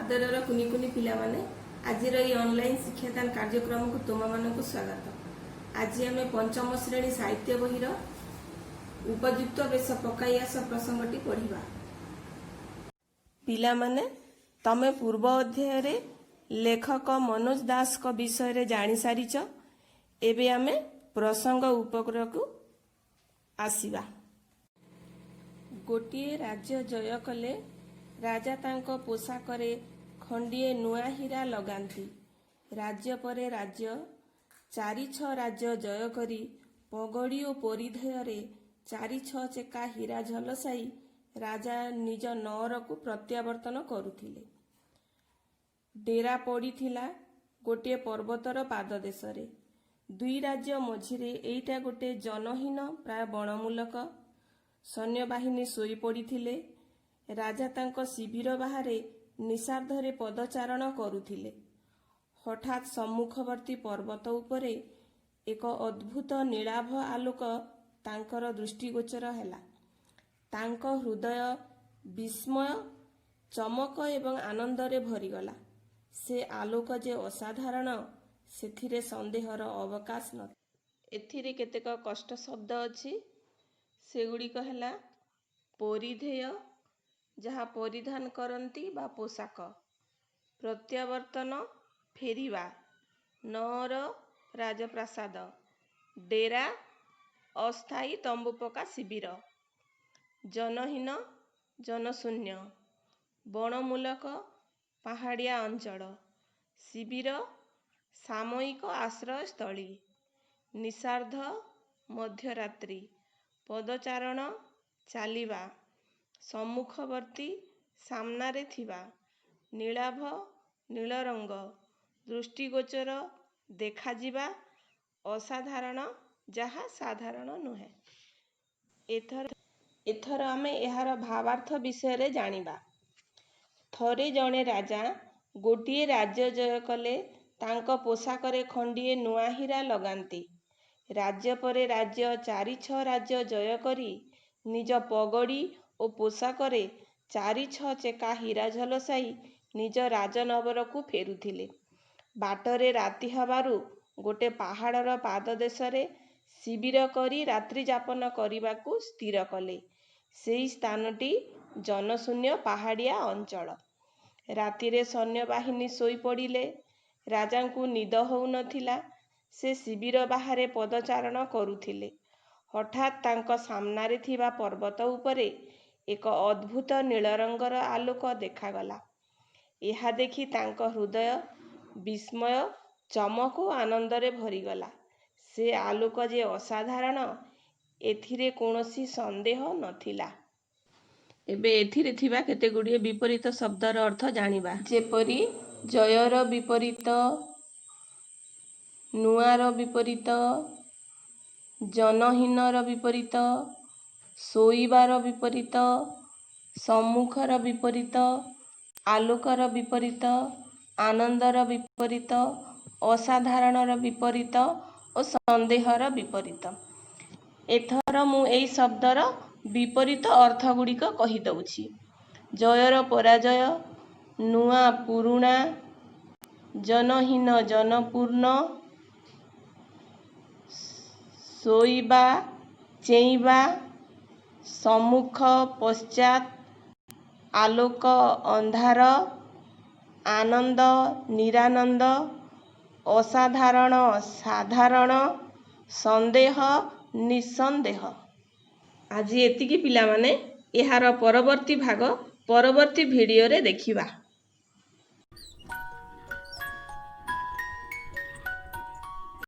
ଆଦରର କୁନି କୁନି ପିଲାମାନେ, ଆଜିର ଏହି ଅନଲାଇନ୍ ଶିକ୍ଷାଦାନ କାର୍ଯ୍ୟକ୍ରମକୁ ତୁମମାନଙ୍କୁ ସ୍ୱାଗତ। ଆଜି ଆମେ ପଞ୍ଚମ ଶ୍ରେଣୀ ସାହିତ୍ୟ ବହିର ଉପଯୁକ୍ତ ବେଶ ପକାଇ ଆସ ପ୍ରସଙ୍ଗଟି ପଢ଼ିବା। ପିଲାମାନେ, ତମେ ପୂର୍ବ ଅଧ୍ୟାୟରେ ଲେଖକ ମନୋଜ ଦାସଙ୍କ ବିଷୟରେ ଜାଣିସାରିଛ। ଏବେ ଆମେ ପ୍ରସଙ୍ଗ ଉପରକୁ ଆସିବା। ଗୋଟିଏ ରାଜ୍ୟ ଜୟ କଲେ ରାଜା ତାଙ୍କ ପୋଷାକରେ ଖଣ୍ଡିଏ ନୂଆ ହୀରା ଲଗାନ୍ତି। ରାଜ୍ୟ ପରେ ରାଜ୍ୟ, ଚାରି ଛଅ ରାଜ୍ୟ ଜୟ କରି ପଗଡ଼ି ଓ ପରିଧେୟରେ ଚାରି ଛଅ ଚେକା ହୀରା ଝଲସାଇ ରାଜା ନିଜ ନଅରକୁ ପ୍ରତ୍ୟାବର୍ତ୍ତନ କରୁଥିଲେ। ଡେରା ପଡ଼ିଥିଲା ଗୋଟିଏ ପର୍ବତର ପାଦଦେଶରେ। ଦୁଇ ରାଜ୍ୟ ମଝିରେ ଏଇଟା ଗୋଟେ ଜନହୀନ, ପ୍ରାୟ ବଣମୂଲକ। ସୈନ୍ୟବାହିନୀ ଶୋଇପଡ଼ିଥିଲେ। ରାଜା ତାଙ୍କ ଶିବିର ବାହାରେ ନିଶାର୍ଦ୍ଧରେ ପଦଚାରଣ କରୁଥିଲେ। ହଠାତ୍ ସମ୍ମୁଖବର୍ତ୍ତୀ ପର୍ବତ ଉପରେ ଏକ ଅଦ୍ଭୁତ ନୀଳାଭ ଆଲୋକ ତାଙ୍କର ଦୃଷ୍ଟିଗୋଚର ହେଲା। ତାଙ୍କ ହୃଦୟ ବିସ୍ମୟ, ଚମକ ଏବଂ ଆନନ୍ଦରେ ଭରିଗଲା। ସେ ଆଲୋକ ଯେ ଅସାଧାରଣ, ସେଥିରେ ସନ୍ଦେହର ଅବକାଶ ନ ଏଥିରେ କେତେକ କଷ୍ଟ ଶବ୍ଦ ଅଛି। ସେଗୁଡ଼ିକ ହେଲା ପରିଧେୟ, ଯାହା ପରିଧାନ କରନ୍ତି ବା ପୋଷାକ; ପ୍ରତ୍ୟାବର୍ତ୍ତନ, ଫେରିବା; ନଅର, ରାଜପ୍ରାସାଦ; ଡେରା, ଅସ୍ଥାୟୀ ତମ୍ବୁପକା ଶିବିର; ଜନହୀନ, ଜନଶୂନ୍ୟ; ବଣମୂଲକ, ପାହାଡ଼ିଆ ଅଞ୍ଚଳ; ଶିବିର, ସାମୟିକ ଆଶ୍ରୟସ୍ଥଳୀ; ନିଶାର୍ଦ୍ଧ, ମଧ୍ୟରାତ୍ରି; ପଦଚାରଣ, ଚାଲିବା; ସମ୍ମୁଖବର୍ତ୍ତୀ, ସାମ୍ନାରେ ଥିବା; ନୀଳାଭ, ନୀଳ ରଙ୍ଗ; ଦୃଷ୍ଟିଗୋଚର, ଦେଖାଯିବା; ଅସାଧାରଣ, ଯାହା ସାଧାରଣ ନୁହେଁ। ଏଥର ଆମେ ଏହାର ଭାବାର୍ଥ ବିଷୟରେ ଜାଣିବା। ଥରେ ଜଣେ ରାଜା ଗୋଟିଏ ରାଜ୍ୟ ଜୟ କଲେ ତାଙ୍କ ପୋଷାକରେ ଖଣ୍ଡିଏ ନୂଆ ହୀରା ଲଗାନ୍ତି। ରାଜ୍ୟ ପରେ ରାଜ୍ୟ, ଚାରି ଛଅ ରାଜ୍ୟ ଜୟ କରି ନିଜ ପଗଡ଼ି ଓ ପୋଷାକରେ ଚାରି ଛଅ ଚେକା ହୀରା ଝଲସାଇ ନିଜ ରାଜନଅରକୁ ଫେରୁଥିଲେ। ବାଟରେ ରାତି ହେବାରୁ ଗୋଟେ ପାହାଡ଼ର ପାଦଦେଶରେ ଶିବିର କରି ରାତ୍ରିଯାପନ କରିବାକୁ ସ୍ଥିର କଲେ। ସେଇ ସ୍ଥାନଟି ଜନଶୂନ୍ୟ ପାହାଡ଼ିଆ ଅଞ୍ଚଳ। ରାତିରେ ସୈନ୍ୟବାହିନୀ ଶୋଇପଡ଼ିଲେ। ରାଜାଙ୍କୁ ନିଦ ହେଉନଥିଲା। ସେ ଶିବିର ବାହାରେ ପଦଚାରଣ କରୁଥିଲେ। ହଠାତ୍ ତାଙ୍କ ସାମ୍ନାରେ ଥିବା ପର୍ବତ ଉପରେ ଏକ ଅଦ୍ଭୁତ ନୀଳ ରଙ୍ଗର ଆଲୋକ ଦେଖାଗଲା। ଏହା ଦେଖି ତାଙ୍କ ହୃଦୟ ବିସ୍ମୟ, ଚମକ ଓ ଆନନ୍ଦରେ ଭରିଗଲା। ସେ ଆଲୋକ ଯେ ଅସାଧାରଣ, ଏଥିରେ କୌଣସି ସନ୍ଦେହ ନଥିଲା। ଏବେ ଏଥିରେ ଥିବା କେତେଗୁଡ଼ିଏ ବିପରୀତ ଶବ୍ଦର ଅର୍ଥ ଜାଣିବା। ଯେପରି ଜୟର ବିପରୀତ, ନୂଆର ବିପରୀତ, ଜନହୀନର ବିପରୀତ, ଶୋଇବାର ବିପରୀତ, ସମ୍ମୁଖର ବିପରୀତ, ଆଲୋକର ବିପରୀତ, ଆନନ୍ଦର ବିପରୀତ, ଅସାଧାରଣର ବିପରୀତ ଓ ସନ୍ଦେହର ବିପରୀତ। ଏଥର ମୁଁ ଏଇ ଶବ୍ଦର ବିପରୀତ ଅର୍ଥ ଗୁଡ଼ିକ କହିଦେଉଛି। ଜୟର ପରାଜୟ, ନୂଆ ପୁରୁଣା, ଜନହୀନ ଜନପୂର୍ଣ୍ଣ, ଶୋଇବା ଚେଇଁବା, ସମ୍ମୁଖ ପଶ୍ଚାତ୍, ଆଲୋକ ଅନ୍ଧାର, ଆନନ୍ଦ ନିରାନନ୍ଦ, ଅସାଧାରଣ ସାଧାରଣ, ସନ୍ଦେହ ନିଃସନ୍ଦେହ। ଆଜି ଏତିକି ପିଲାମାନେ। ଏହାର ପରବର୍ତ୍ତୀ ଭାଗ ପରବର୍ତ୍ତୀ ଭିଡ଼ିଓରେ ଦେଖିବା।